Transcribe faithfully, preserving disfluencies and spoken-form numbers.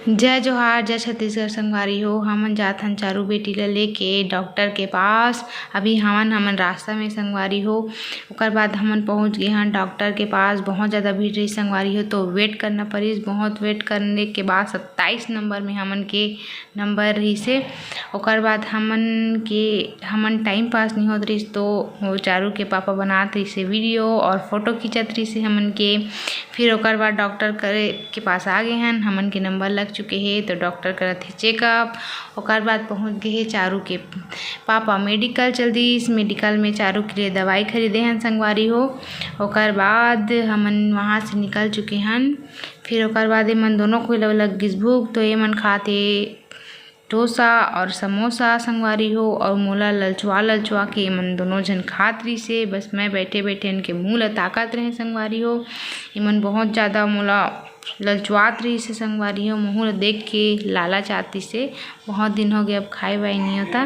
जय जोहार, जय छत्तीसगढ़ संगवारी हो। हमन जात हन चारू बेटी ला लेके डॉक्टर के पास। अभी हमन, हमन रास्ता में संगवारी हो। ओकर बाद हमन पहुंच गे हन डॉक्टर के पास। बहुत ज़्यादा भीड़ रही संगवारी हो, तो वेट करना पड़िस। बहुत वेट करने के बाद सत्ताईस नंबर में हमन के नंबर रहिसे। ओकर बाद हमन के, हमन टाइम पास नहीं होत रहिस, तो वो चारू के पापा बनात रहिसे वीडियो और फोटो खींचत रहिसे हमन के। फिर ओकर बाद डॉक्टर करे के पास आ गे हन, हमन के नंबर लग चुके हे, तो डॉक्टर करत हे चेकअप। ओकर बाद पहुंच गे हे चारू के पापा मेडिकल चल दिस। मेडिकल में चारू के लिए दवाई खरीदे हन संगवारी हो। ओकर बाद हमन वहाँ से निकल चुके हन। फिर ओकर बाद एमन दोनों कोई ला लग गिस भूख, तो एमन खात हे डोसा और समोसा संगवारी हो, और मोला ललचवा ललचवा के एमन दोनों झन खात रहिसे। बस मैं बैठे बैठे इनके मुंह ला ताकत रहे संगवारी हो। एमन बहुत ज़्यादा मोला ललचवात रहिसे संगवारी हो, मुंह ला देख के लालच आतिसे। बहुत दिन हो गए अब खाए वाए नहीं होता।